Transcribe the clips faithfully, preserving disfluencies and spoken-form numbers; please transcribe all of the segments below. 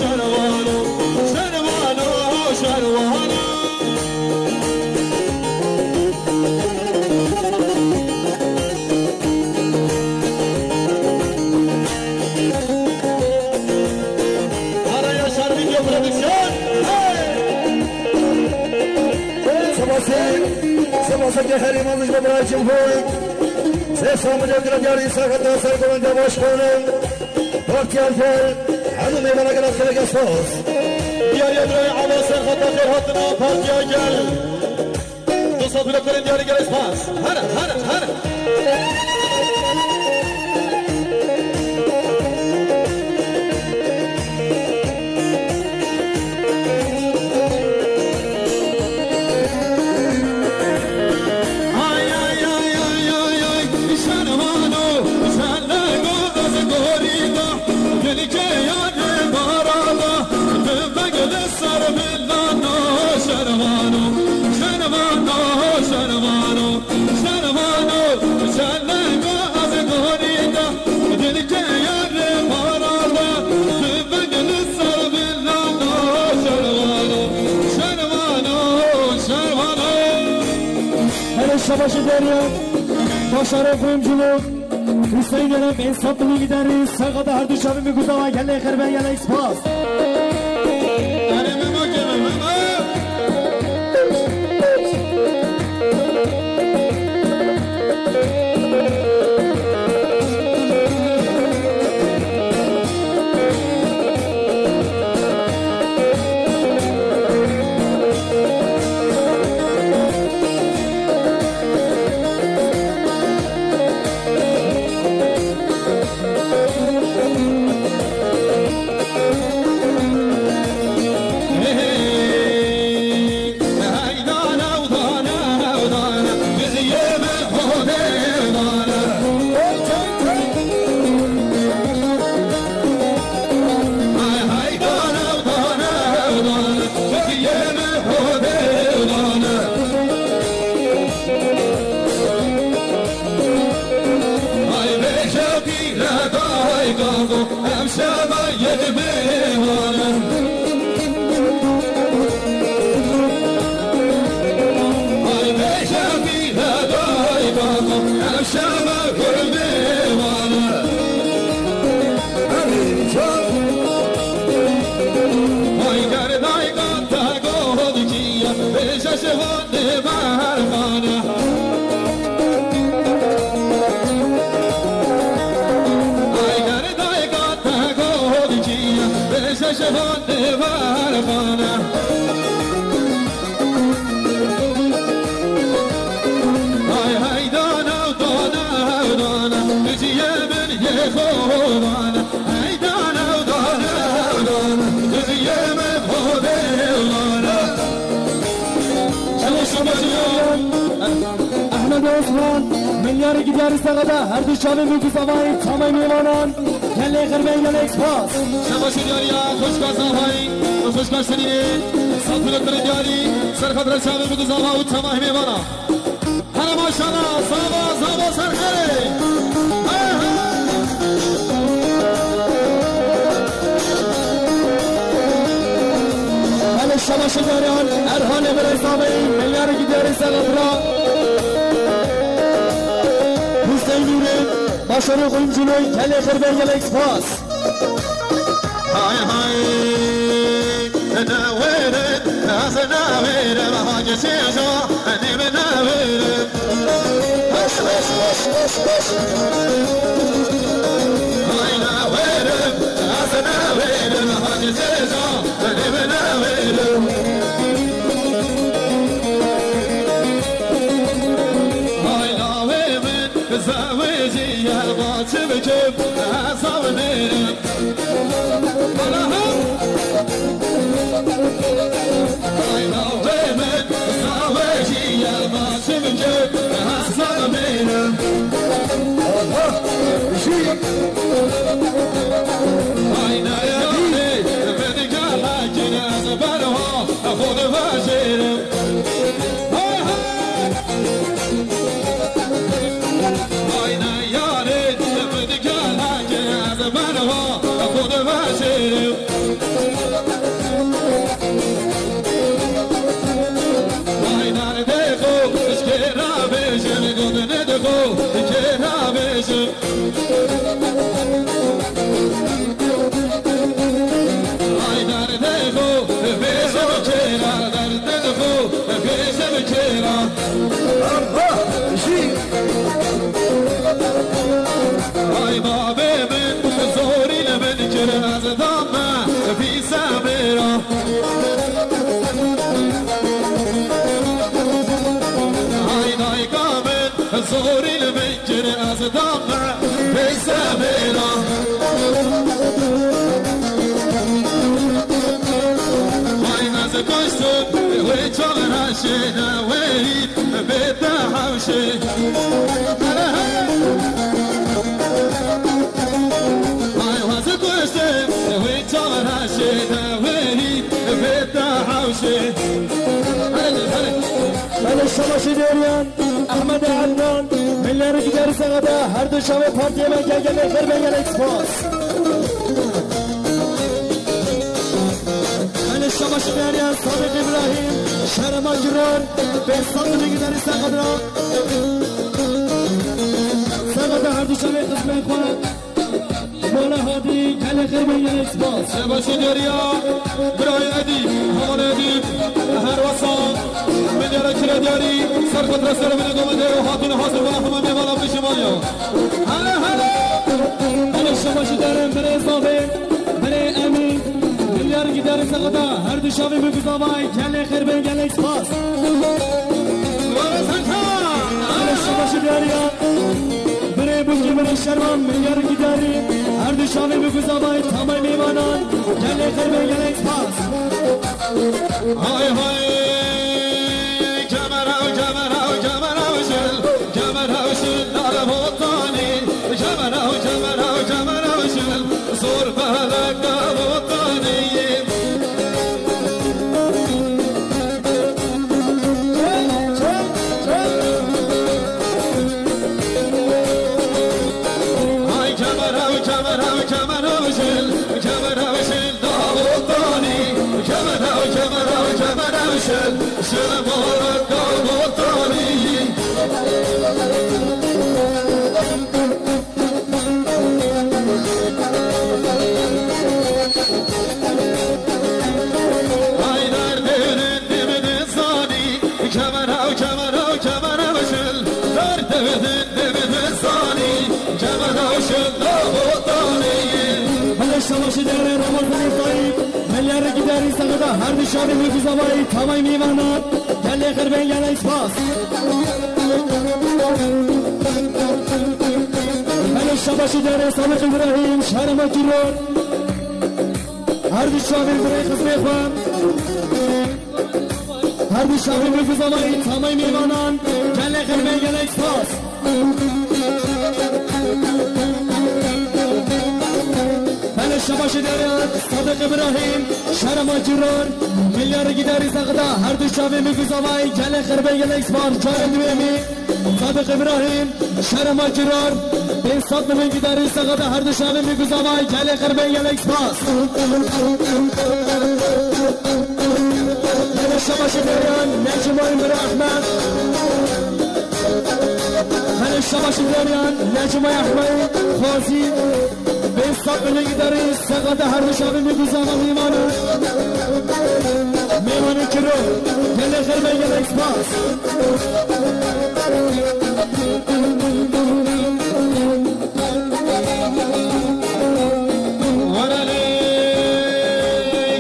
Şervano, şervano, şervano. Araya Şer Video Prodüksiyon. Hey! Sipasî, sipaseke herî mezin ji bo birayê Cumhur. Sê Samucê Gradiyarî Serheta Sergolan Cavaş Xanim. Partiya gel, hemû mêvana gel xelek espas. Diyariya birayê Ava Serheta xêr hatina Partiya gel. Dosta dûre kurên diyarî gelek spas. Here, here, here. Ay, ay, ay, ay, ay, ay, şervano, şerlego ez gorî da, gelî ke yar barada, bimbe gele ser villana, şervano, şervano, şervano. Şervano, şervano, ez gorî da, dilke yar parada, tu begel ser villana, şervano, şervano, şervano. Hele şabaşê derya, başarê kuyumculuk, Hüseyin Erem, Esat Bilî Giderî, Sergada her du çavê min guzava, gelê xerben, gelê spas. Erê Memo, Memo. Ay, beşe pîre dayka xo, em şeva yek mêvan in. Ay, beşe pîre dayka xo, em şeva gul mêvan in. Ay, ger dayka te got kiya, bêje ji van dê berxane. Ay, ger dayka te got kiya, bêje ji van dê berxane. Ay, hey, dana, dana, dana, biciyê min yê xovane. Hey, dana, dana, dana, biciyê min xovane. Çelo şabaşiyan. Ehmed Osman, milyarê gidiyarî serada, her du çavê min guzavayî, tamay mêvanan. Gelê xerben, gelek spas. Şabaşiyan ya, xweşka zavayî, xweşka şirînê, safîrê birê diyarî, ser xatira çavê min guzava û tamay mêvana. Hele maşallah, zava, zava ser herê. Hey, hey. Hele şabaşê dariyan, Erhanê Berezavê, milyarê gidiyarê serra. Hüseyin Nûrê, başarê kuyumculuğu, gelê xerben, gelek spas. Hay hay, ne wêrim, ez ne wêrim, Hacı Sêza, ne min ne wêrim. Hoş, hoş, hoş, hoş, hoş. Hay ne wêrim, ez ne wêrim, Hacı Sêza, ne min ne wêrim. Hay navê min, zewêjî ye, ma çi bikim, ez ew nêrim. Ay, navê min Zawêjî ye, ma çi bikim, ez namêrim. Ay, ne yarê, min gelekî ez berha xwe dibijêrim. Ay, hay. Ay, ne yarê, min gelekî ez berha xwe dibijêrim. Babê min zorî li min kir, ez dame pîsemê re. Ay dayka min zorî li min kir, ez dame pîsemê re. Ay ez kuştim wê çav reşê ne wêrî bête hewşê. Hele hele. Ay wazı kuştê, wê çav reşê de wêrî bête hewşê. Hele hele. Hele şabaşî dêriyan, Ehmed Ednan, Milyar Gider Sexada, her du şavê partiyê me gel gelê xêr be gelek spas. Hele şabaşî dêriyan, Sadiq İbrahim, Şerema Girar, Behzat Milyar Gider Sexada. Sexada her du şavê xizmê xwe. Mala Hadî, gelê xêr be, gelek spas. Şebaşî Derya, birayê Edî, hevalê Edî, her wesa, Milyara Kire Derî, ser kontra ser bine domin dero, hatun hazır, bana hemen bir bala bir şimal ya. Hele, hele. Hele şebaşî Derya, birê Zavê, birê Emî, Milyar Gider Sexada, her du şavê bi guzavay, gelê xêr be, gelek spas. Hele şebaşî Derya. Birê Bûkî, birê Şervan, Milyar Giderî, her du şavê bi guzavay tamay mêvanan, gelê xêr be, gelek spas. Hay hay, Kemerew, Kemerew, Kemerew şil, Kemerew şil dare botanî, Kemerew, Kemerew, Kemerew şil, zor belek de botanî. Ay kemerew, kemerew, kemerew şil, kemerew şil Dawutani, kemerew, kemerew, kemerew şil, şil morek Dawutani. Ay derdê din dimi dizanî, kemerew, kemerew, kemerew şil, derdê din dimi dizanî, kemerew şil Dawutani. Hele şabaşî dere Ramazanê Tayyip, Milyarê Giderî Sexda, her du şavê wê guzavayî, tamay mêvanan, gelê xêr be, gelek spas. Hele şabaşî dere Sadiq Îbrahîm, Şerema Kiror. Her du şavê birê xizmê xwe. Her du şavê wê guzavayî, tamay mêvanan, gelê xêr be, gelek spas. Hele şabaşî dere Sadiq Îbrahîm, Şerema Kiror, Milyarê Giderî Sexda, her du şavê wê guzavayî, gelê xêr be, gelek spas. Carê duêmî. Sadiq Îbrahîm, Şerema Kiror, Behzat Milyarê Giderî Sexda, her du şavê wê guzavayî, gelê xêr be, gelek spas. Hele şabaşî dere Necmayê Mir Ehmed. Hele şabaşî dere Necmayê Ehmed Xwazî. Behzat Milyarê Giderî Sexda, her du şavê wê guzava mêvanan. Mêvanê Kiror, gelê xêr be, gelek spas. Were lê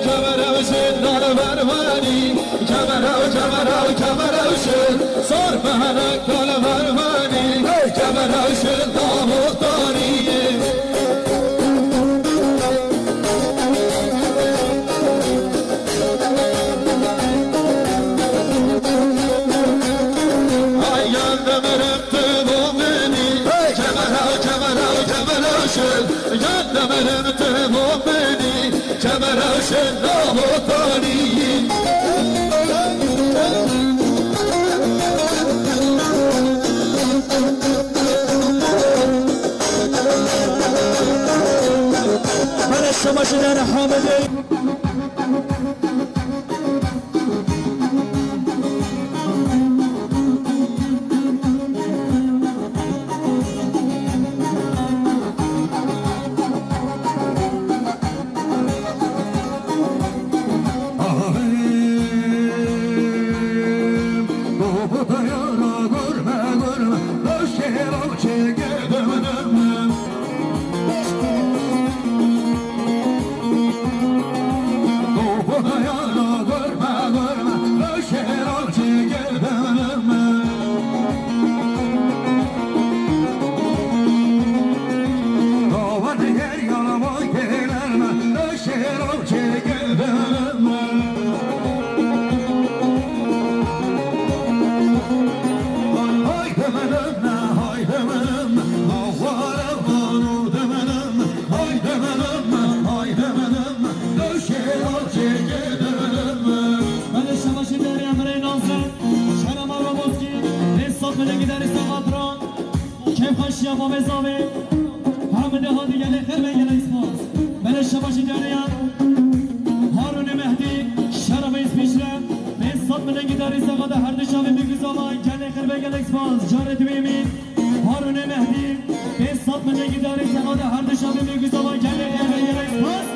kemerew şil dare berwanî, kemerew, kemerew, kemerew şil, zor felek dare berwanî, hey, kemerew şil Dawutani. Ay yan demirim tu muminî, hey, kemerew, kemerew, kemerew şil, yan demirim tu muminî, kemerew şil Dawutani. Hele şabaşî dere Hamidê. Mamê Zavê, Hamidê Hadî gelê xêr ve gelek spas. Belê şebaşî diyarê ya. Harûnê Mehdî, şerê me îspîşre, pênc sed milengî darî sexa de her du çavê me guzava, gelê xêr ve gelek spas. Carê duêmî, Harûnê Mehdî, pênc sed milengî darî sexa de her du çavê me guzava, gelê xêr ve gelek spas.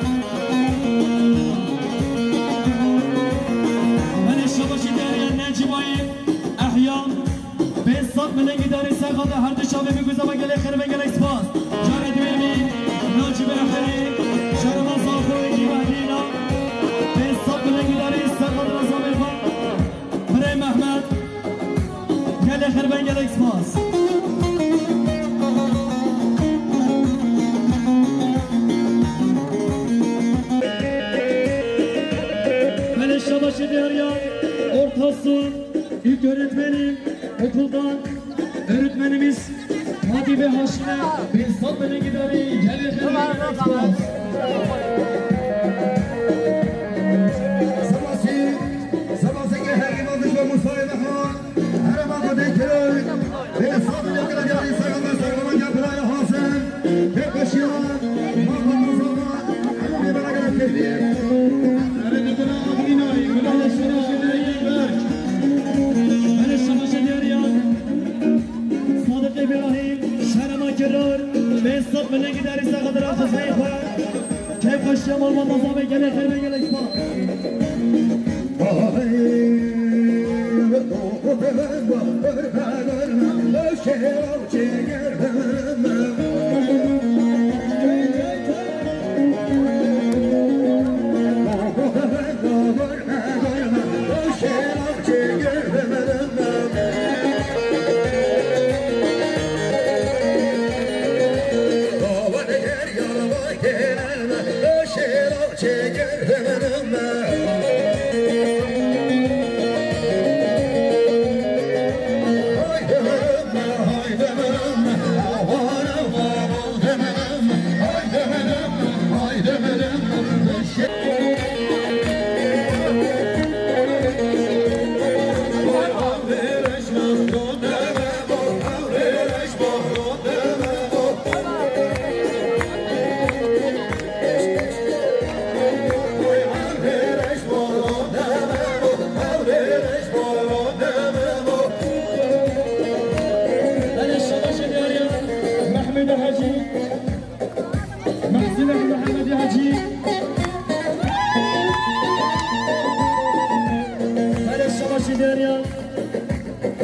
Belê şebaşî diyarê ya Necîbayê, Ehya. Pênc sed milengî darî sexa de her du çavê me guzava, gelê xêr ve gelek spas. Carê duêmî, Nacîbê Herî, şerê me Zaxoyê Mehdîna. Pênc sed milengî darî sexa de razamê xwe. Birê Mehmet, gelê xêr ve gelek spas. Belê şebaşî diyarê ya, orta sor. İlk öğretmenim okuldan, öğretmenimiz Hadi ve Haşim'e bir sat bile gideri gelin. Sabah, sabah, sabah, herkese Musa Emehan, Araba Kadir Köy, ve sat bile gideri, sakın, sakın, yapılar hazır. Sadiq Îbrahîm, şerê me Kirar, pênc sed milengî darî sexa de razamê xwe. Keyf xweşiya malbata Zavê gelê xêr ve gelek spas. Belê şebaşê diyarê ya Mehmûdê Hecî, Mehsûnê Mihemedê Hecî. Belê şebaşê diyarê ya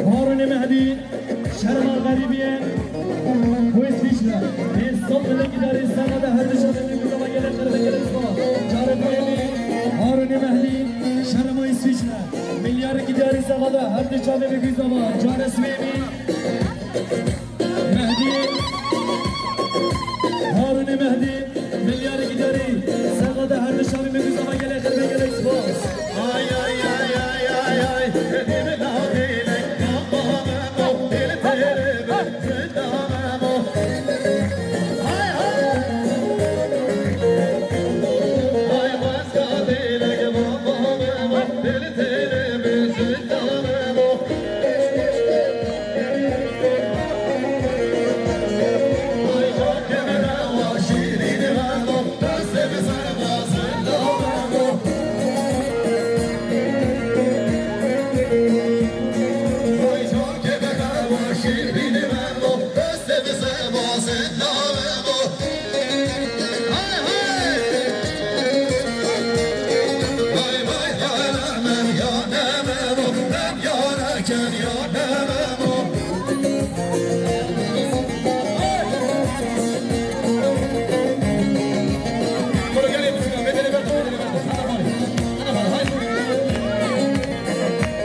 Harûnê Mehdî, şerê me Xerîbiyê, bu Îsvîçre. Pênc sed milengî darî sexa de her du çavê me guzava, gelê xêr ve gelek spas. Carê duêmî, Harûnê Mehdî, şerê me Îsvîçre. Milyarê darî sexa de her du çavê me guzava, carê sêmî. Mehdî, Harûnê Mehdî, milyarê darî sexa de her du çavê me guzava, gelê xêr ve gelek spas. Ay, ay, ay, ay, ay, ay.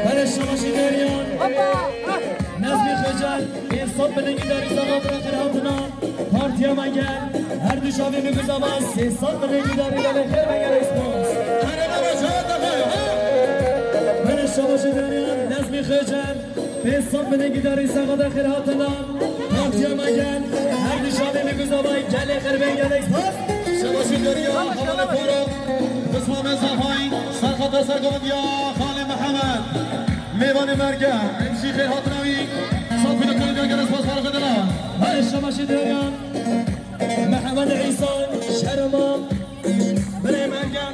Belê şebaşê diyarê ya Nezmî Xêcer, pênc sed milengî darî sexa de xêr hatina. Partiya me gel, her du çavê me guzava, sê sed milengî darî, gelê xêr ve gelek spas. Belê şebaşê diyarê ya Nezmî Xêcer, pênc sed milengî darî sexa de xêr hatina. Partiya me gel, her du çavê me guzava, gelê xêr ve gelek spas. Şebaşê diyarê ya, hevalê xwe re, Xisma me Zahayî, serxeta sergovendiya Xalê Mihemed. Mêvanê merge, em jî xêr hatina wî. Safî dikin, Gel, gel, spas, spas, spas. Hey, şabaşê diyariyan. Mehmed Îsa, Şerma. Birê me gel.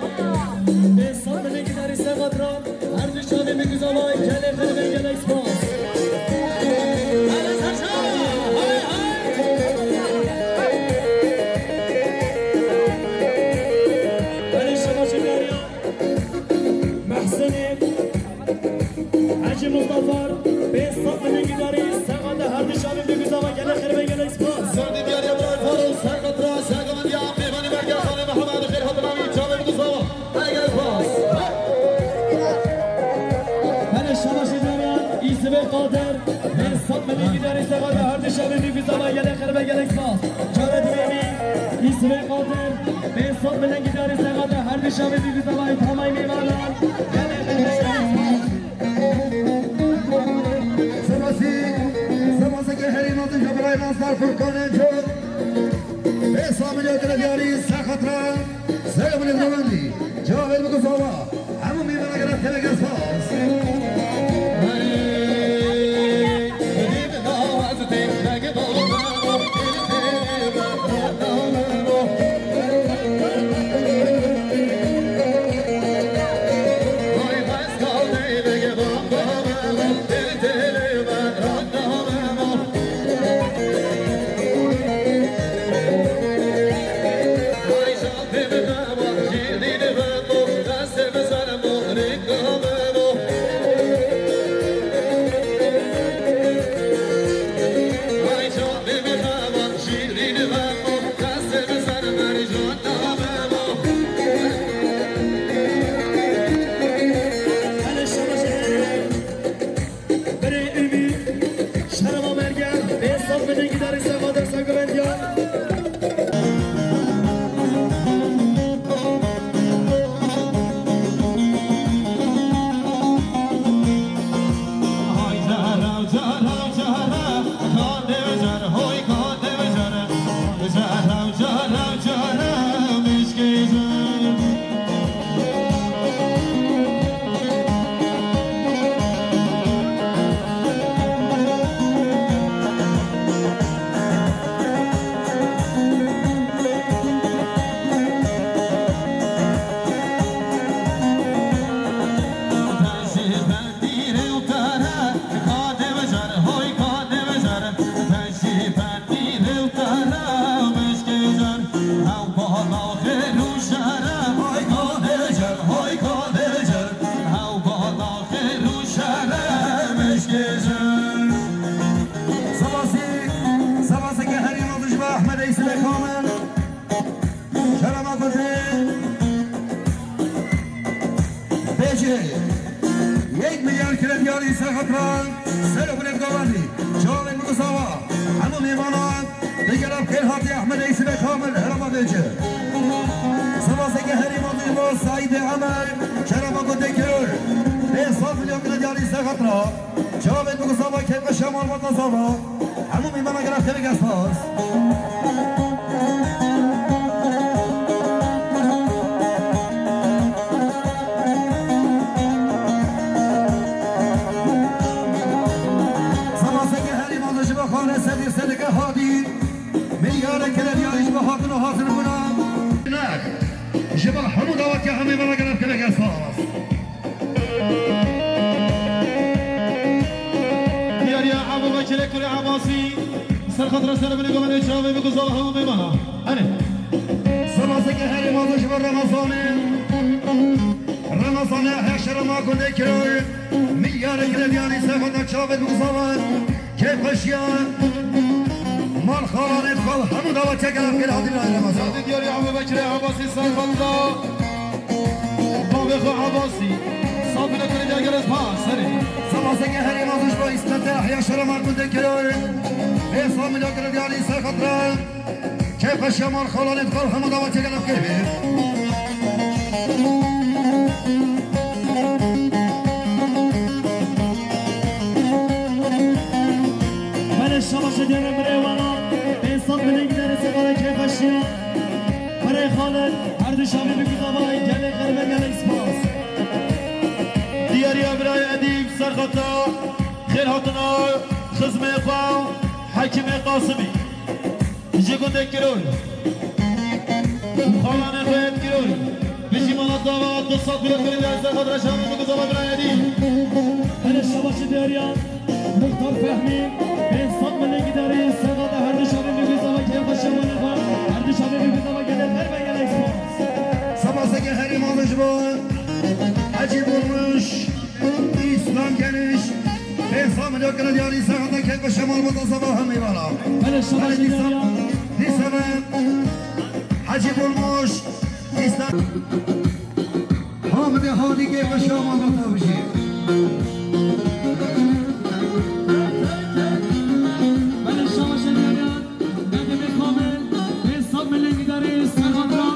Bê sed milê gidarî Sexatra. Her du çavê min guzavay, gelê xelbê gelek spas. Hele serşa. Hay, hay. Hele şabaşê diyariyan. Mehsenê. Hecî Mustafa, pênc sed milê gidarî, Sexata her du çavê min guzava, gelek xêr be, gelek spas. Serdî diyariya birayê Farûk, Sexatra, Sexata diya, mêvanê merkez, Xanê Mihemed, xêr hatina wî, çavê min guzava. Hey, gelek spas. Hele şabaşê diyariya, Îsivê Qadir, pênc sed milê gidarî, Sexata her du çavê min guzava, gelek xêr be, gelek spas. Çavê dibê min, Îsivê Qadir, pênc sed milê gidarî, Sexata her du çavê min guzava, tamay mêvanan. Sipasî, sipaseke herî mezin ji birayê Nazdar Furkanê Cor. Pê Samîlya Kirevyarî, Sexatra, Seyabulê Govendî, Cavêr Bikuzava, hemû mêvana gere teveke spas. Hele şabaş ederim. Birê Ümî, Şerava Mergen, pênc sed milê gidarî Sexata Sergovendiyan. Sipasî, sipaseke herî mezin ji bo Ehmed Eysî Bekamil. Şerema Kurdî. Bêjê, yek milyar kirevyarî Sexatra, ser û binê govendî, çavên min û zava, hemû mêvanan, digera bi xêr hatî Ehmed Eysî Bekamil, herema bêjê. Sipaseke herî mezin ji bo Saîdê Emer, şerema Kurdê Kiror, pênc sed milyon kirevyarî Sexatra, çavên min û zava, keyfxweşiya malbata zava. Hemû mêvana gere teveke spas. Sipaseke herî mezin ji bo Xalê Sedî Sedike Hadî. Milyarek kirevyarî ji bo hatin û hatinbûna. Ne. Ji bo hemû dawetiya hemû mêvana gere teveke spas. Diyariya Ebû Bekirê kurê Ebasî, ser xatira ser binê govendê çavê biguzava hemû mêvana. Erê. Sipaseke herî mezin ji bo Remezanê. Remezanê Yehya Şerema Kurdê Kiroy, milyarê kirevyarî ser xatira çavê biguzava. Keyfxweşiya mal xalanê xwe û hemû dawetiya gere bi xêr hatî birayê Remezan. Serdî diyariya Ebû Bekirê Ebasî ser xatira. Bavê xwe Ebasî, Sabîne Kurê Diyar Gerez pa serê. Sipaseke herî mezin ji bo Îsmetê Yehya Şerema Kurdê Kiroy. Pênc sed milyon kirevyarî ser xatira. Keyfxweşiya mal xalanê dixwar hemû dawetê gele bi xêr bê. Belê şabaşê diyarê birê wana. Pênc sed milê gidarî Sexata keyfxweşiya. Birê Xalid, her du çavê biguzava, gelê xêr be, gelek spas. Diyariya birayê Edîb Serxeta, xêr hatina. Xizmê xwe Hekîmê Qasimî ji gundê Kirol û xalanê xwe yê Kirol. Bijî mala dava du sed milyon kirî derse xwe direşanê min guzava birayê dî. Hele şabaşê diyariyan Muxtar Fehmî, pênc sed milyon gidarî, sexada her du çavê min guzava keyfa şemalê xwe, her du çavê min guzava gelê xerbe gelek spas. Seba seke herî mezin ji bo Hecî Bulmuş, Îslam Geniş, pênc sed milyon kira diyarî sexada keyfa şemal bo tasaba hemî bala. Hele şabaşê diyariyan. Dîsa ve Hecî Bulmuş, Îslam. Hamidê Hadî keyfa şemal bo tabijî. Hele şabaşê diyariyan. Nedimê Kamil, pênc sed milyon gidarî, sexat ra.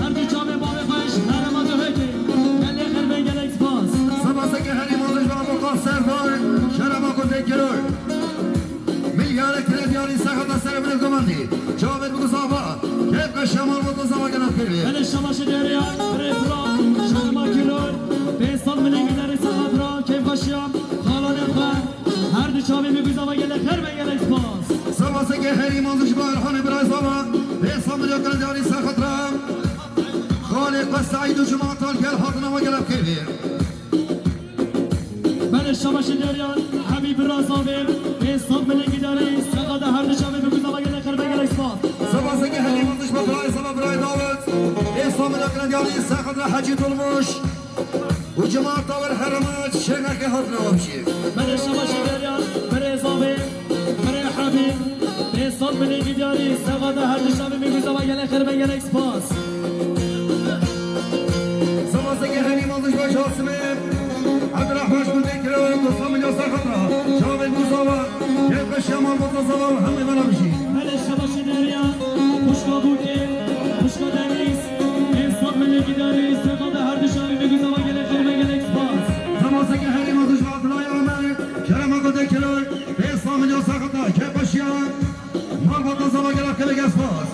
Her du çavê bavê xweş, herema duhekê. Gelê xerbe gelek spas. Seba seke herî mezin ji bo Abuqas Serdar, şerema gundê Kirol. Milyarek tire diyarî sexata serê bilê gomandî. Çavê bi guzava. Keyfa şemal bo tasaba gelek xerbe. Hele şabaşê diyariyan, birê Firat, şerema Kirol. Pênc sed milyon gidarî sexat ra, keyfa şiya, xalanê xwe. Her du çavê min guzava gelek xerbe gelek spas. Seba seke herî mezin ji bo Erhanê birayê zava, pênc sed milyon kira diyarî sexat ra. Xalê xwe Seîd û Cuma Talgel hatina we gelek xerbe. Belê şabaşê diyariyan, Habîb bira zavê, pênc sed milyon gidarî, sexada her du çavê min guzava gelek xerbe gelek spas. Seba seke herî mezin ji bo birayê zava birayê Dawid, pênc sed milyon kira diyarî sexat ra Hecî Dolmuş. Û cemaat Tawel Herema şêneke hatine we bişî. Belê şabaşê diyariyan, birê zavê, birê Habîb, pênc sed milyon gidarî, sexada her du çavê min guzava gelek xerbe gelek spas. Seba seke herî mezin ji bo Casimê, Ebdurrahman ji gundê Kirol, du sed milyon sexat ra, çavê guzava, keyfa şemal bo tasaba hemî bala bişî. Belê şabaşê diyariyan, xwişka Bûkê, xwişka Denîz, pênc sed milyon gidarî, sexada her du çavê min guzava gelek xerbe gelek spas. Seba seke herî mezin ji bo Abdullah Amer, şerema gundê Kirol, pênc sed milyon sexata, keyfa şiya, mal bo tasaba gelek xerbe gelek spas.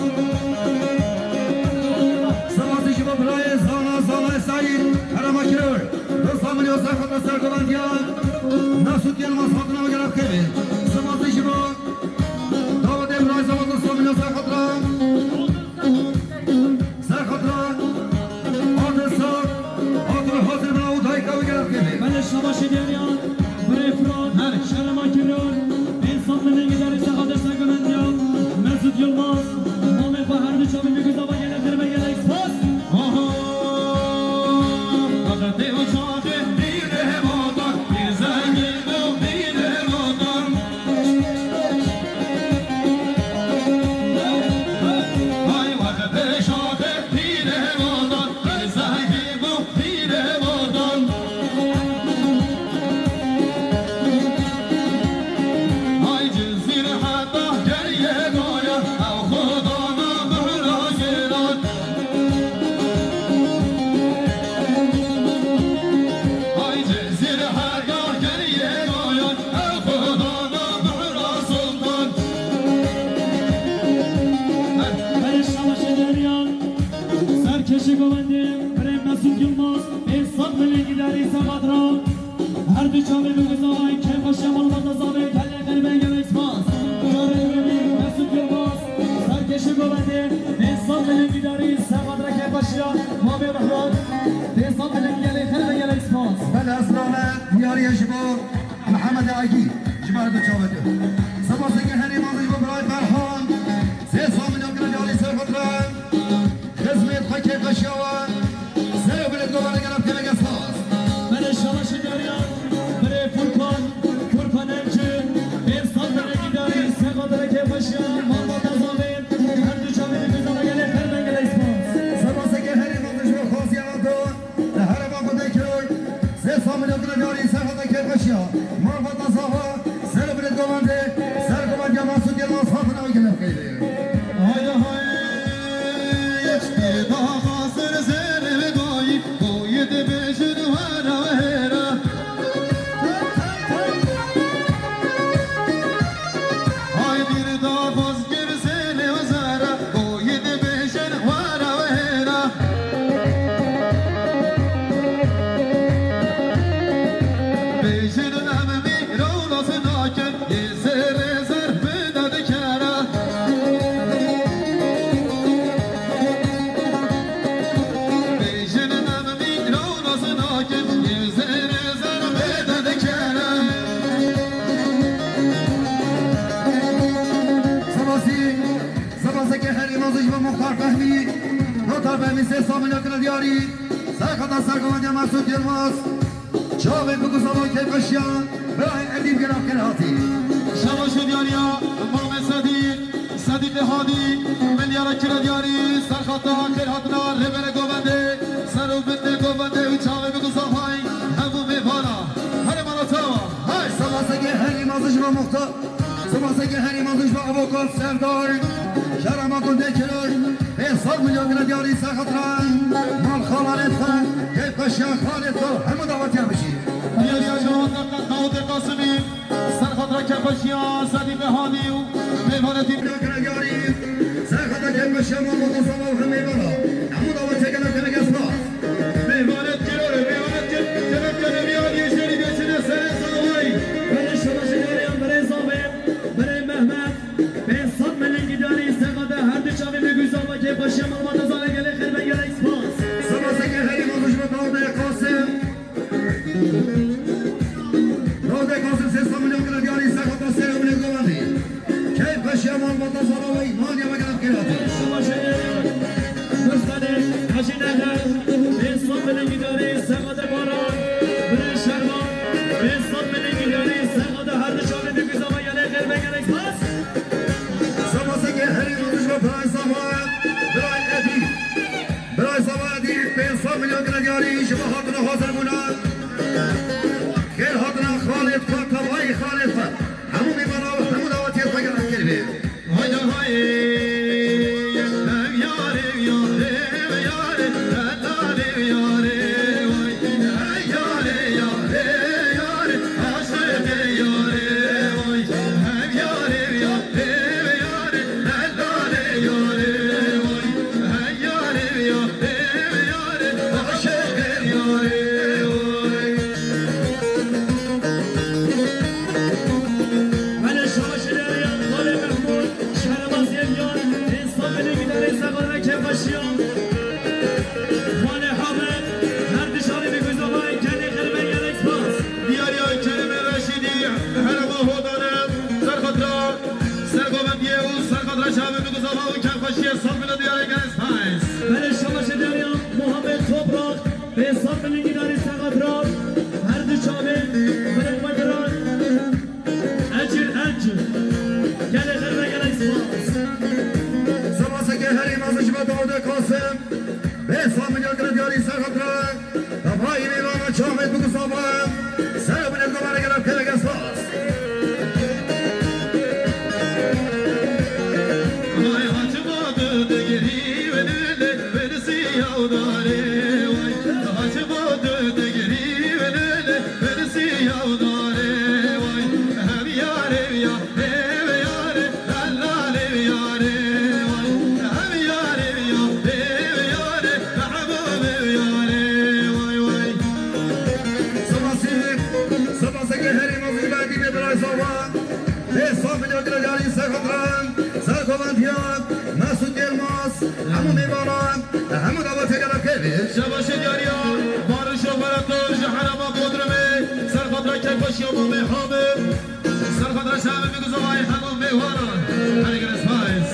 Seba seke ji bo birayê Zana, Zana Seîd, herema Kirol, du sed milyon sexata sergovendiya, Mesûd Yilmaz hatina we gelek xerbe. Seba seke ji bo Dawidê birayê zava du sed milyon sexat ra. Sexat ra. Adil Sar. Adil hazir bira û dayika we gelek xerbe. Belê şabaşê diyariyan, birê Firat, şerema Kirol, pênc sed milyon gidarî sexada sergovendiya, Mesûd Yilmaz, mamê xwe her du çavê min guzava gelek xerbe gelek spas. Oho, wextê û çaxê dîrê vatan, pîr zengîn bû dîrê vatan. Ay wextê şaxê dîrê vatan, pîr zengîn bû dîrê vatan. Ay Cizîr heta geriyê goya, ew xwedana bihra giran. Ay Cizîr heta geriyê goya, ew xwedana bihra sultan. Belê şabaşê diyariyan, serkêşî govendê, birê Mesûd Yilmaz, pênc sed milyon gidarî sexat ra. Her du çavê min guzava, keyfa şemal bo tasaba gelek xerbe gelek spas. Carê duyemîn, Mesûd Yilmaz, serkêşî govendê, pênc sed milyon gidarî, sexat ra keyfa şiya, mamê Mihran, pênc sed milyon gelek xerbe gelek spas. Belê ez name diyariye ji bo Mihemed Agî, ji bo her du çavê tu. Seba seke herî mezin ji bo birayê Ferhan, sê sed milyon kira diyarî sexat ra. Xizmêt xwe kêfxweşiya we. Ser û bilêt govane gelek kêfxweşiya. Belê şabaşê diyariyan, birê Furkan, Furkan Emci, pênc sed milyon gidarî, sexat ra kêfxweşiya, malbata zavê, her du çavê min guzava gelek xerbe gelek spas. Seba seke herî mezin ji bo xwaziya we tu, li herêma Gundê Kirol, sê sed milyon kira diyarî, sexata kêfxweşiya, malbata zava, ser û bilêt govendê, ser govendiya Mesûd Yilmaz hatina wî gelek xeyrê. Hay hay, pîr daxa ser zêrê dayî, boyî dibêjin were wêre. Hay pîr daxwaz ger zêrê û zere, boyî dibêjin were wêre. Bêjin em mîra Fehmî, Nota Fehmî sê sed milyon kire diyarî, serxeta sergovendiya Mesûd Yilmaz, çavê bi guzava kêfxweşiya, birayê Edîb Gelaf kir hatî. Şebaşê diyariya, Mamê Sedîq, Sedîqê Hadî, milyara kire diyarî, serxeta xêr hatina, rêbere govendê, ser û binê govendê û çavê bi guzavay, hemû mêvana. Herê mala çawa, hay! Selasekê herî mazij ve muxtar. Simaseke herî mezin ji bo avokat Serdar, şerema gundê Kiror, pênc sed milyon lira diyarî ser xatira mal xalanê xwe, keyfxweşiya xalê xwe, hemû dawetiya bijî. Diyariya Dawûdê Qasimî, ser xatira keyfxweşiya Sedîqê Hadî û mêvanetî. Milyon lira diyarî ser xatira keyfxweşiya mal Mustafa û hemê mêvana. Hemû dawetiya gelek gelek spas. Mêvanet Kiror e, mêvanet Kiror. Kerem Kerem ya diye şerî geçine serê zavay. Berê şebaşê diyariyan berê zavê, berê Mehmet. Pênc sed milyon lira diyarî serxatira her du çavê bi guzava kêfxweşiya malbata zane gelê xêr be gelek spas. Selasekê herî mezin ji bo Dawûdê Qasim. Dawûdê Qasim sê sed milyon lira diyarî serxatira serê û milê govendî. Keyfxweşiya malbata zara ve îmaniya ve gelek kêratî. Şebaşê Dostane, Hacî Nehre, pênc sed milyon lira diyarî serxatira Baran, Birê Şervan, pênc sed milyon lira diyarî serxatira her du çavê bi guzava gelê xêr be gelek spas. Selasekê herî mezin ji bo birayê Zava, birayê Edî. Birayê Zava Edî, pênc sed milyon lira diyarî ji bo hatina hazir bûna. Xêr hatina xalê xwe, tevayî xalê xwe. Hemû mêvana û hemû dawetiyê xwe gelek kir bê. Hayda hay, ev yare, ev yare, ev yare, ev yare, vay. Ev yare, yare, yare, aşiqê yare, vay. Ev yare, ev yare, ev yare, ev yare, vay. Ev yare, ev yare, ev yare, aşiqê yare, vay. Belê şabaşê diyariya Xalê Mehmûd, şehrema Zêviyan, pênc sed milyon lira diyarî serxatira kêfxweşiya. Xalê Hamid, her du çavê bi guzava gelê xêr be gelek spas. Diyariya Keremê Reşîdî, herema Hodane, serxatira sergovendiyê û serxatira çavê bi guzava û kêfxweşiyê sed milyon diyarî gelek spas. Belê şabaşê diyariya Muhammed Toprak, pênc sed milyon lira diyarî serxatira her du çavê birê xwe giran. Ecir, ecir. Gelê xêr be gelek spas. Selasekê herî mezin ji bo Dawûdê Qasim. Pênc sed milyon lira diyarî ser xatira tevayî mêvana çavê bi guzava. Ser û binê govendê gelek gelek spas. Vay hacı Badı degirî ve lele, ve siya dare, vay hacı Badı degirî ve lele, ve siya dare, vay hem yare ya. Ev yare, delal ev yare, vay. Ev yare ya, ev yare, mehbûb ev yare, vay, vay. Spas, spas ke herî mezin ji bo Edîbê birayê Zava. Pênc sed milyon lira diyarî ser xatira, ser komandiya Mesûd Yilmaz, hemû mêvanan, hemû dawetê gelek kevî. Şebaşê diyariya, Barış Operator ji herêma Bodrumê, ser xatira keyfxweşiya Mamê Hamid. Ser xatira şahê min guzavayê hemû mêvanan. Herî gelek spas.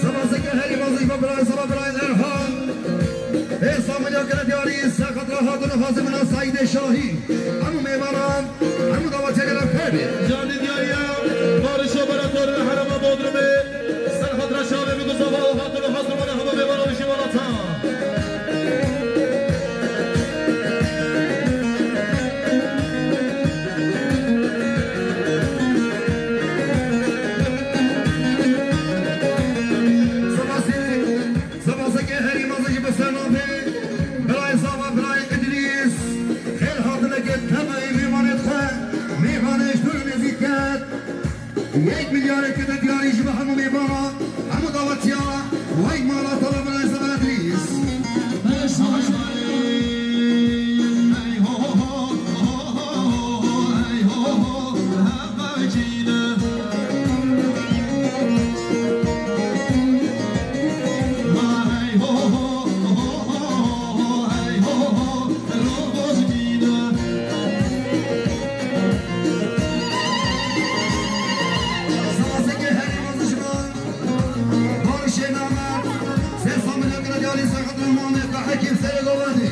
Spas ke herî mezin ji bo birayê Zava, birayê Erhan. Pênc sed milyon lira diyarî ser xatira hatin û hazir bûna Saîdê Şahî. Hemû mêvanan, hemû dawetê gelek kevî. Canî diyariya Barış Operator li herêma Bodrumê. Ser xatira şahê min guzava û hatin û hazir bûna hemû mêvanan û ji welata. Spasê, spaseke herî mezin ji bo Senavê, birayê Zava, birayê Îdrîs, xêr hatinekê Mamê Hekîm Serê Govendî.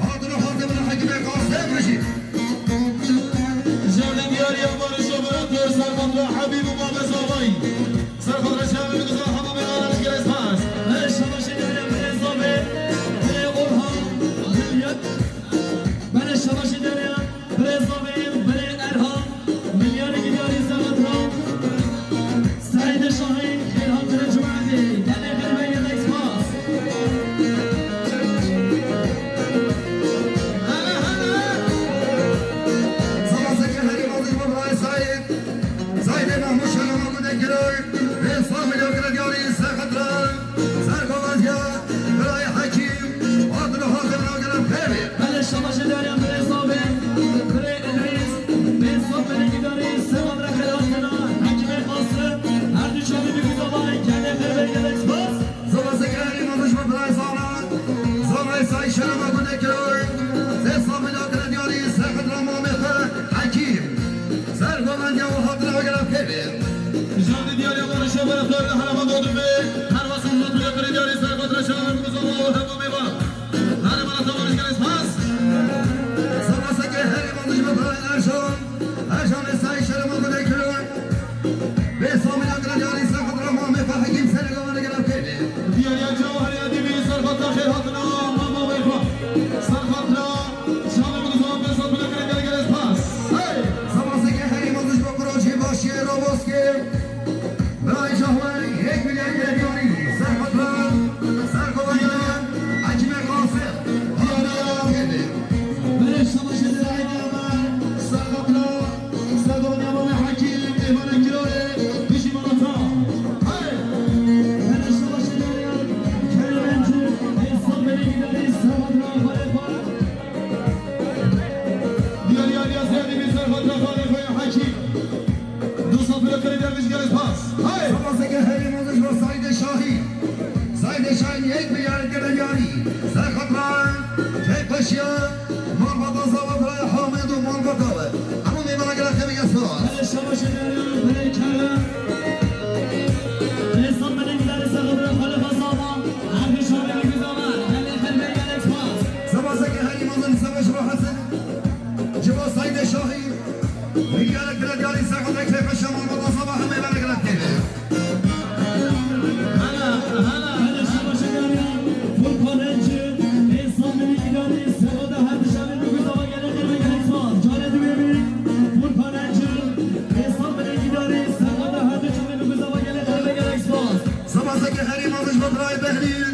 Hadir û hadir bin Hekîmê Qasim Mijî. Jardin diyariya barış operatör Serbatla Habib û Babê Zavay. Serbat Reşa ve Guzan Hamamê Alan Gires Pas. Belê şabaşê diyariya Birê Zavê, Birê Orhan, Birê Yet. Belê şabaşê diyariya Birê Zavê, Birê Erhan. Milyarê gidarî Serbat Ra. Seîdê Şahî, xêr hatine cemaetê. Gelê xêr ve gelek spas. Hele, hele. Spas eke herî mezin bo birayê Seîd. Seîdê Mahmûd Şenema Gudek Giray. Vê sal milyon kire diyarî Serbat Ra. Sergovendiya birayê Hekîm, hatin û hatin nagere pêvê. Belê şabaşê diyariya Birê Zavê, Birê Îdrîs, Bê Sab Belê Gidarî, Serbat Ra xêr hatine, Hekîmê Qasim, her du çavî bi Guzavayê, gelê xêr ve gelek spas. Spas eke herî mezin bo birayê Zana, Zanayê Seîd Şenema Gudek Giray, vê sal milyon kire diyarî Serbat Ra mamê xwe Hekîm. Sergovendiya we hatin nagere pêvê. Jardin diyariya barış operatör Kahraman Dodum ve Pervaz Hamza Tüyakırı diyarî Serbat Ra şahar Guzava û hemû mêvan. Hale mala tavarış gelê spas. Spas eke herî mezin bo birayê Erşan. Erşanê Seîd Şenema Gudek Giray. Vê sal milyon kire diyarî Serbat Ra mamê xwe Hekîm Serê Govendî gere pêvê. Diyariya Cewherê Edîbî Serbat Ra xêr hatine mama wê xwe. Serbat Ra Şanê min zaman pênc sed bile kire gelê gelê spas. Hey! Spas eke herî mezin bo kuracî başiyê Roboskê. Birayê Cahwe yek milyar kire diyarî. Serbat Ra, Sergovendiya Hekîmê Qasim. Diyariya. Belê şabaşê diyarî Serbat Ra. Sergovendiya Mamê Hekîm, mêvanê Giroyê, bijî malata. Hey! Belê şabaşê diyariya Kerem Encû, Esad Belê Gidarî, Serbat Ra, Xalê Xalê. Diyariya Riyazê Edîbî Serbat Ra xalê xwe ya Hekîm. Du sefre kirê derviş gelê spas. Hey! Spas eke herî mezin bo Seîdê Şahî. Seîdê Şahî yek milyar kire diyarî. Serbat Ra, keyfeşiya, malbata Zava birayê Hamed û malbata we. Hemû mêvana gere xêr ve gelek spas. Belê şabaşê diyariya Birê Kerem. Rêsam Belê Gidarî Serbat Ra xalê xwe Zava. Her du çavê bi Guzava, gelê xêr ve gelek spas. Spas eke herî mezin, spas ji bo Hesen. Ji bo Seîdê Şahî, milyarek bile diyarî Serbat Ra keyfeşiya malbata Zava hemê bere gelek têne. Hele, hele, hele şabaşê diyariya Furkan Encî, Êsan Belê Gidarî, Serbat Ra her du çavê bi Guzava gelê xêr ve gelek spas. Carê duyemî Furkan Encî, Êsan Belê Gidarî, Serbat Ra her du çavê bi Guzava gelê xêr ve gelek spas. Spas eke herî mezin ji bo birayê Behlîl.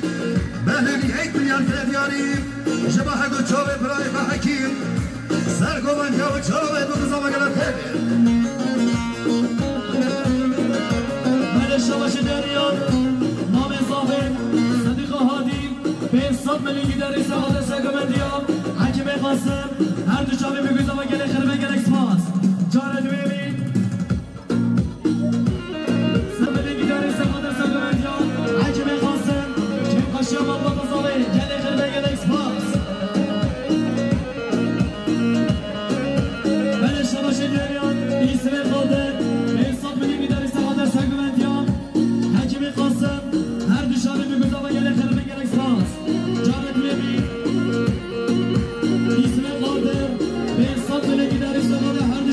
Behlîl yek milyar kire diyarî. Ji bo her du çavê birayê xwe Hekîm. Sergovendiya we çavê bi Guzava gelê xêr ve. Belê şabaşê diyariya Mamê Zavê, Sedîqa Hadî, Bê Sab Belê Gidarî Serbat Ra Sergovendiya Hekîmê Qasim, her du çavê bi Guzava gelê xêr ve gelek spas. Carê duyemî. Sab Belê Gidarî Serbat Ra Sergovendiya Hekîmê Qasim, keyfeşiya malbata Zavê, gelê xêr ve gelek spas. Belê şabaşê diyariya Îsmê Qadir, Bê Sab Belê Gidarî Serbat Ra Sergovendiya Hekîmê Qasim, her du çavê bi Guzava gelê xêr ve gelek spas. Carê duyemî. Îsmê Qadir, Bê Sab Belê Gidarî Serbat Ra her du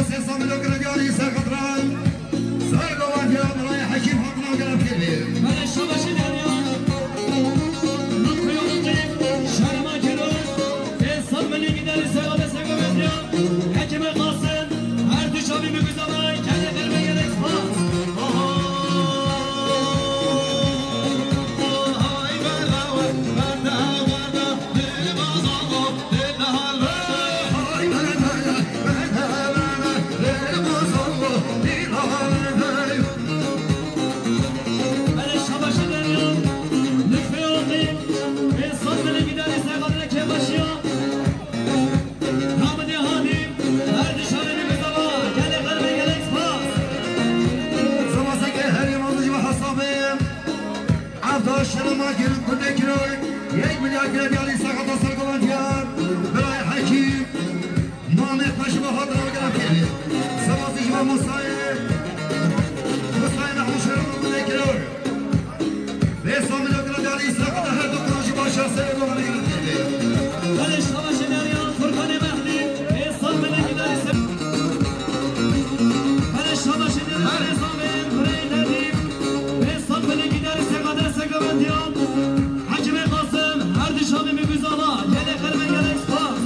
Sê samîlo girê diyarî ser xatira Sergovan diya birayê Hekîm hatina gerem kevê. Belê şabaşî derya. Lutfê Oxtî, Şerma Kiro, Êsam Milî Giderî Sergovan Sergovan diya. Hekîmê Qasim, her du şamî min güzava, gelê xêr ve gelek spas. Spas. Spas eke herî mezin ji me hesabê. Evda şerema kir, gundê kiro. Yek milyar girê diyarî Sergovan Sergovan diyar. Birayê Hekîm. Mamê xwe ji me hatina gerem kevê. Spas ji me Musayê. Musayê Mehmûd şerema gundê kiro. Êsam Milî Giderî Sergovan her du kurojî başar serê domanê girê kevê. Belê şabaşê derya Furkanê Mehdî. Êsam Milî Giderî Ser- Belê şabaşê derya Êsam Birayê Nedîm. Êsam Milî Giderî Sergovan Sergovan diya. Hekîmê Qasim, her du şamî min güzava, gelê xêr ve gelek spas.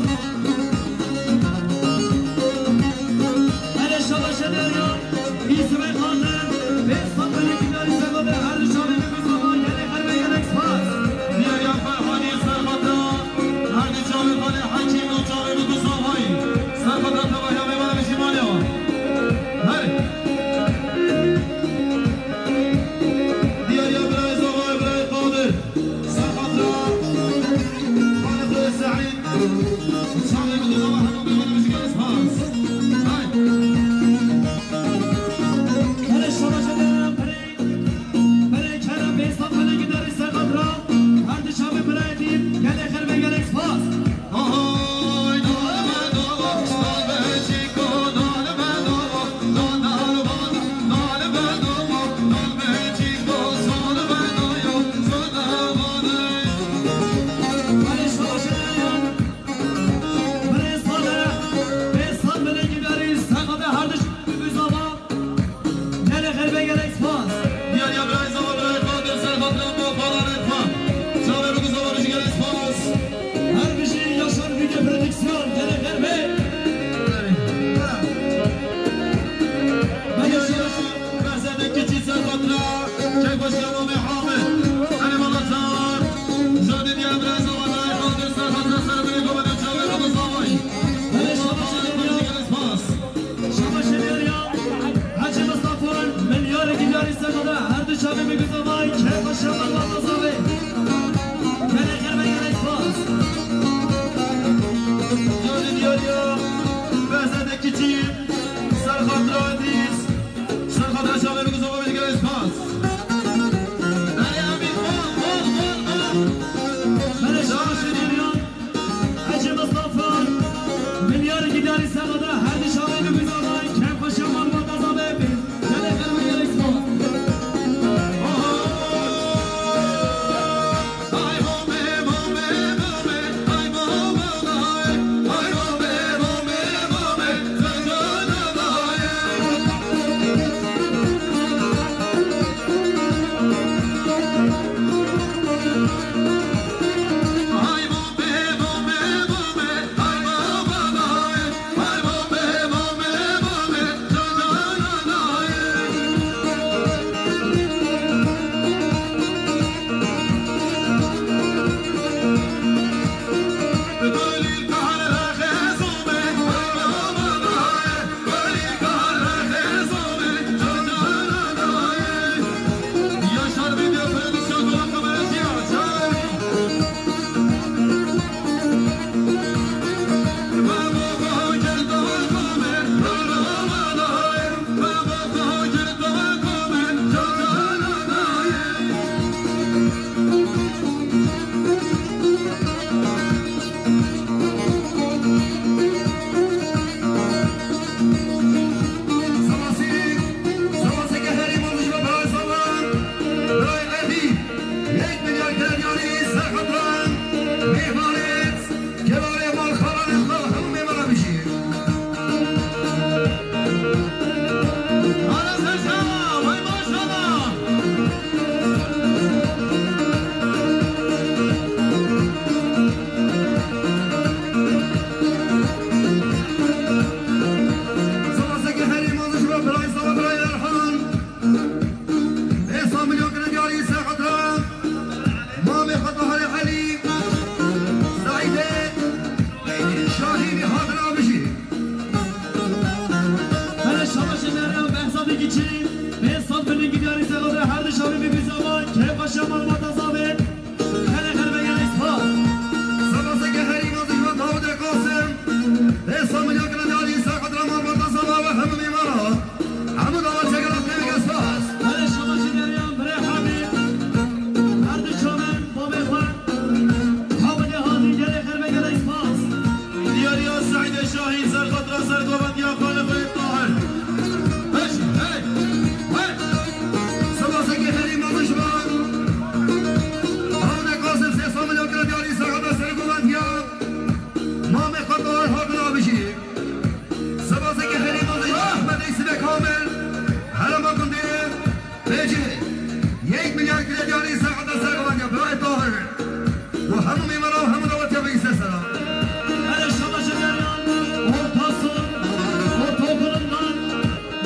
Pênc sed milyon gidyarî serxatira her du çavên bî bî zava, kêfa şema malbata zavê. Gelê xerbe gelek spas. Spas eke herî mezin ji bo Dawidê Qasim. Pênc sed milyon gidyarî serxatira malbata zava ve hemû mîmara. Hemû dawa çekela pêveke spas. Belê şabaşê deriyan birê Hamîd. Her du çavên bavê xwe. Hamidê Hadî gelê xerbe gelek spas. Diyariya Seîdê Şahî serxatira sergovendiya xalê xwe yê Tahir. Hey, hey, hey. Spas eke herî mezin ji bo Dawidê Qasim sê sed milyon gidyarî serxatira sergovendiya mamê xwe Tahir Hardin Abijî. Spas eke herî mezin ji bo Ehmed Êsivê Kamil. Herêma Gundê Bêcî. Yek milyar gidyarî serxatira sergovendiya birayê Tahir. Û hemû mîmara û hemû dawetiya bigîse sera. Erê şabaşê deriyan, orta son, ortaokulundan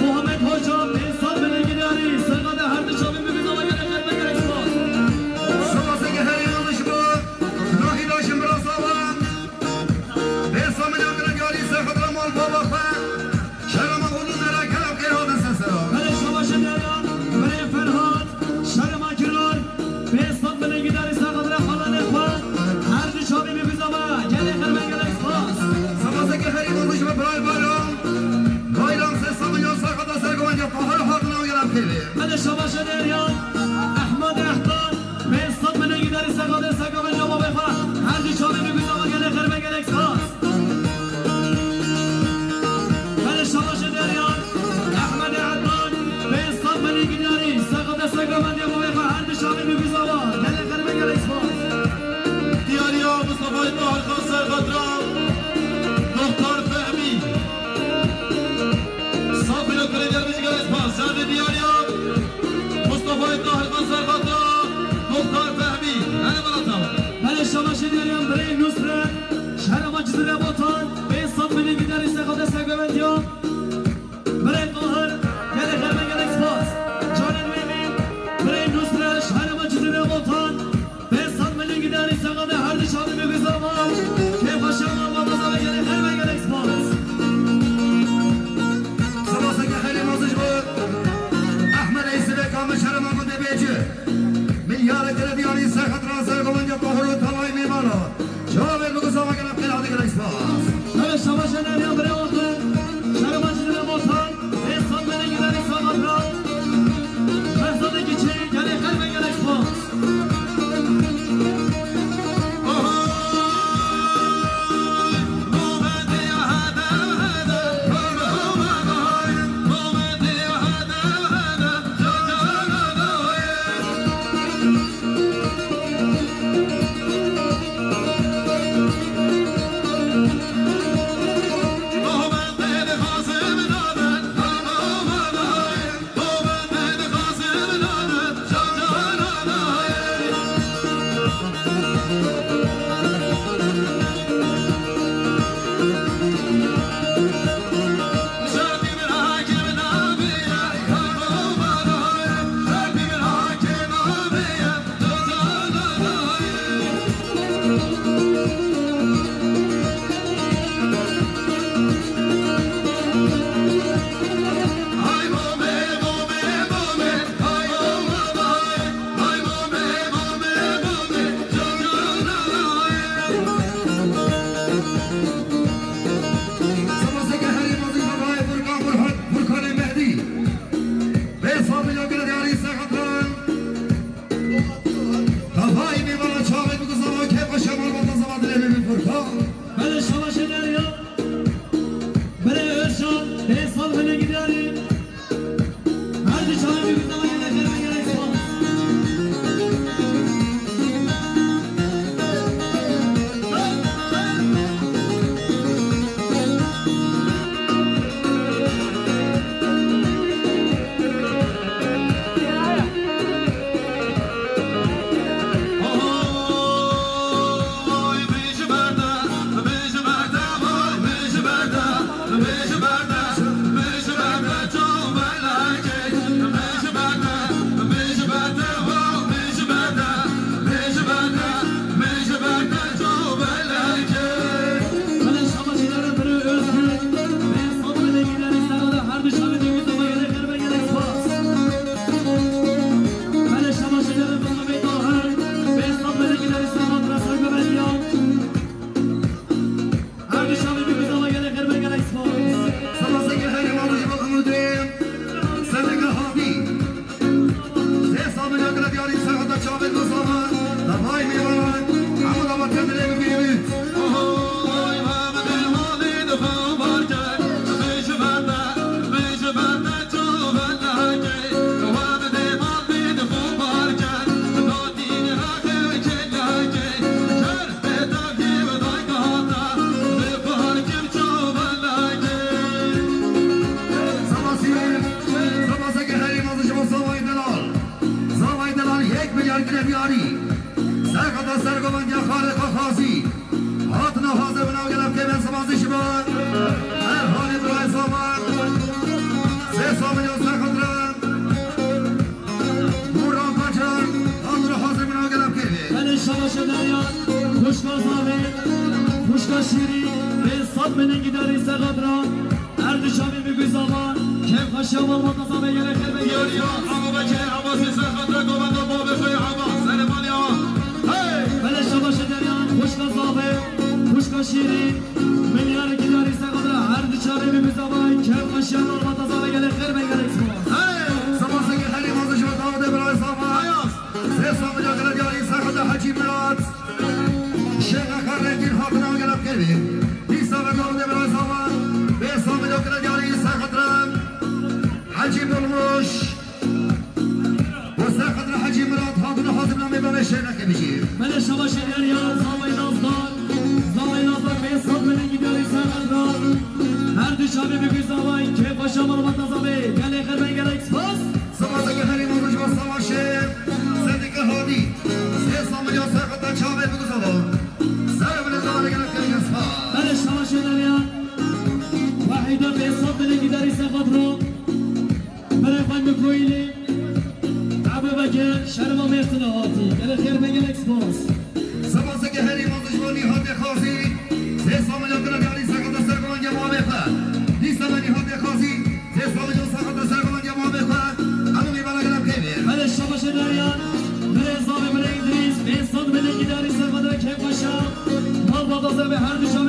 Muhammed Hoca, pênc sed milyon gidyarî, serxatira her du çavên bî bî zava gelek xerbe gelek spas. Spas eke herî mezin ji bo Nahîda Şimbira Sawa. Pênc sed milyon gidyarî serxatira mal bava xwe. Şerema Ulu Nera gelek xêr hatin ser sera. Belê şabaşê deriyan, birê Ferhat, şerema Kirar, pênc sed milyon gidyarî serxatira xalanê xwe, her du çavên bî bî zava, gelê xerbe gelek spas. Spas eke herî mezin ji bo birayê Bayram. Bayram sê sed milyon serxatira sergovendiya Tahir Hardin û gelek xêr. Belê şabaşê deriyan, Ehmed Ehtan, pênc sed milyon gidyarî serxatira sergovendiya bavê xwe, her du çavên bî bî zava, gelê xerbe gelek spas. Belê şabaşê deriyan, Ehmedê Ednan, pênc sed milyon gidyarî, serxatira sergovendiya bavê xwe, her du çavên bî bî zava, gelê xerbe gelek spas. Diyariya Mustafayê Tahir Xan serxatira Doktor Fehmî. Safî doktorê gelmiş gelek spas. Serdê diyariya Mustafayê Tahir Xan serxatira Doktor Fehmî. Hele bala tawa. Belê şabaşê deriyan birê Nusret. Şerema Cizîrê Botan, pênc sed milyon gidyarî serxatira sergovendiya. Birê Tahir, gelê xerbe gelek spas. Canê wê mîn, birê Nusret, şerema Cizîrê Botan, pênc sed milyon gidyarî serxatira her du çavên bî bî zava. Kêfa şema malbata zava gelê xerbe gelek spas. Spas eke herî mezin ji bo Ehmed Êsivê Kamil şerema Gundê Bêcî. Milyarek gidyarî serxatira sergovendiya Tahir û tevayê mîmara. Çavên biguzava gelek xêr hatin gelek spas. Belê şabaşê deriyan birê Altın. Şerema Cizîrê Botan. Pênc sed milyon gidyarî serxatira Behzadê Kiçî. Gelê xerbe gelek spas. Spas eke herî mezin ji bo birayê Furkan Furkan, Furkanê Mehdî. Pênc sed milyon gidyarî serxatira tevayê mîmara, çavên biguzava, kêfa şema malbata zava, dilê wê mîn Furkan. Belê şabaşê deriyan. Birê Özcan, pênc sed milyon gidyarî. Binê gidarî Serxatra, her du çavê min guzava, kêf xweşiya malbata Zavê gelek xêr be. Yoriya Abu Bekir Abbasî Serxatra, govenda babê xwe Abbas, serê malê awa. Hey! Belê şabaşê Deryan, xwişka Zavê, xwişka Şîrî, milyarê gidarî Serxatra, her du çavê min guzava, kêf xweşiya malbata Zavê gelek xêr be, gelek spas. Hey! Spas eke herî mazin ji bo Dawudê birayê Zava. Ayaz! Sê sed milyon gelek diyarî Serxatra Hecî Mirat. Şêxeka rengîn hatina gelek xêr be. Dîsa ve Dawudê birayê Zava. Pênc sed milyon gelek diyarî Serxatra Hecî Bulmuş. Bo Serxatra Hecî Mirat hatina hazir namê bavê Şêxekê bijî. Belê şabaşê Deryan, Zavayê Nazdar. Zavayê Nazdar pênc sed milyon gidarî Serxatra. Her du çavê min guzava, kêf xweşiya malbata Zavê. Gelek xêr be, gelek spas. Spas eke herî mazin ji bo Savaşê. Sedike Hadî. Sê sed milyon Serxatra çavê min guzava. Ser bilê Zavê gelek gelek spas. Belê şabaşê Deryan. Wahîda pênc sed milyon gidarî Serxatra. Birê xwe Mikoyîlê. Ebu Bekir, şerma Mêrsina hatî. Gelek xêr be, gelek spas. Spas eke herî mazin ji bo Nîhatê Xazî. Sê sed milyon gelek diyarî Serxatra ser govendê mavê xwe. Dîsa ve Nîhatê Xazî. Sê sed milyon Serxatra ser govendê mavê xwe. Hemû mêvana gelek xêr be. Belê şabaşê Deryan. Birê Zavê, birê Îdrîs. Pênc sed milyon gidarî Serxatra, kêf xweşiya malbata Zavê her du çavê